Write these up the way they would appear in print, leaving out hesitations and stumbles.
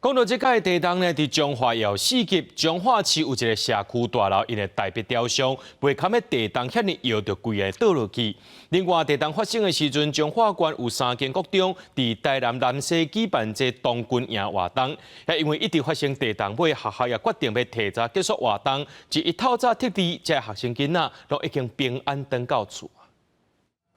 講到這擺地動呢，佇彰化有4級，彰化市有一个社區大樓，𪜶的大伯雕像，袂堪的地動遐爾搖，就規个倒落去。另外，地動發生的時陣，彰化縣有三間國中佇台南南勢舉辦這童軍營活動，也因為一直發生地動，尾學校也決定欲提早結束活動，一一透早撤離，這學生囡仔攏已經平安轉到厝。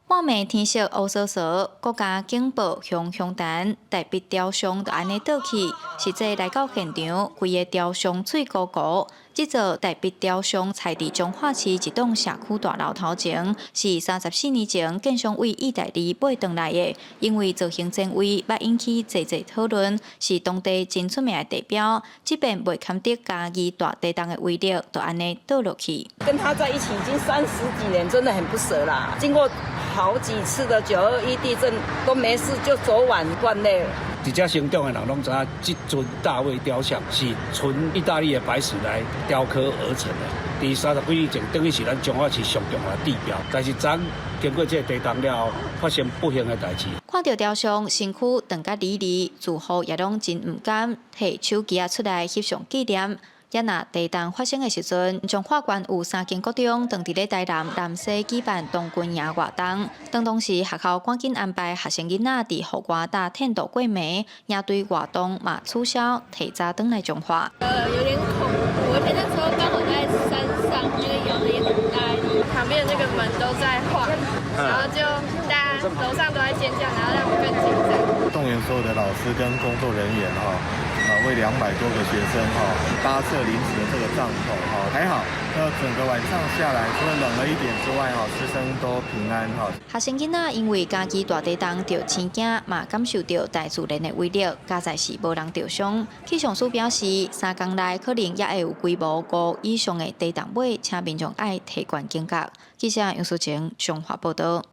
半暝天色烏趖趖，國家警報響響彈，大伯雕像就按呢倒去。實際來到現場，規个雕像碎糊糊。這座大伯雕像採佇彰化市一棟社區大樓頭前，是34年前建商為意大利買轉來的。因為造型前衛，捌引起濟濟討論，是當地真出名的地標。這遍袂堪得嘉義大地動的威力，就按呢倒落去。跟他在一起已經30幾年，真的很不捨啦。經過好幾次的9·21地震都沒事，就昨晚斷裂了。佇遮成長的人攏知影，這尊大衛雕像是純意大利的白石來雕刻而成的。佇30幾年前，等於是咱彰化市上重要的地標。但是昨經過這個地動了後，發生不幸的代誌。看著雕像身軀斷甲離離，住戶也攏真毋甘，提手機仔出來翕相紀念。也若地動發生的時陣，彰化縣有三間國中當佇咧台南南勢舉辦童軍營活動。當時學校趕緊安排學生囡仔佇戶外搭テント過暝，營隊活動嘛取消，提早轉來彰化。有點恐怖，而且那時候剛好在山上，那個搖的也很大力，旁邊的那個門都在晃，然後就大家樓上都在尖叫，然後讓我更緊張。動員所有的老師跟工作人員哈，啊，為200多個學生哈搭設臨時的這個帳篷哈，還好，那整個晚上下來，除了冷了一點之外哈，師生都平安哈。學生囡仔因為嘉義大地動著生驚，嘛感受著大自然的威力，佳哉是無人著傷。氣象署表示，3工內可能也會有規模5以上的地動尾，請民眾愛提懸警覺。記者楊淑晴彰化報導。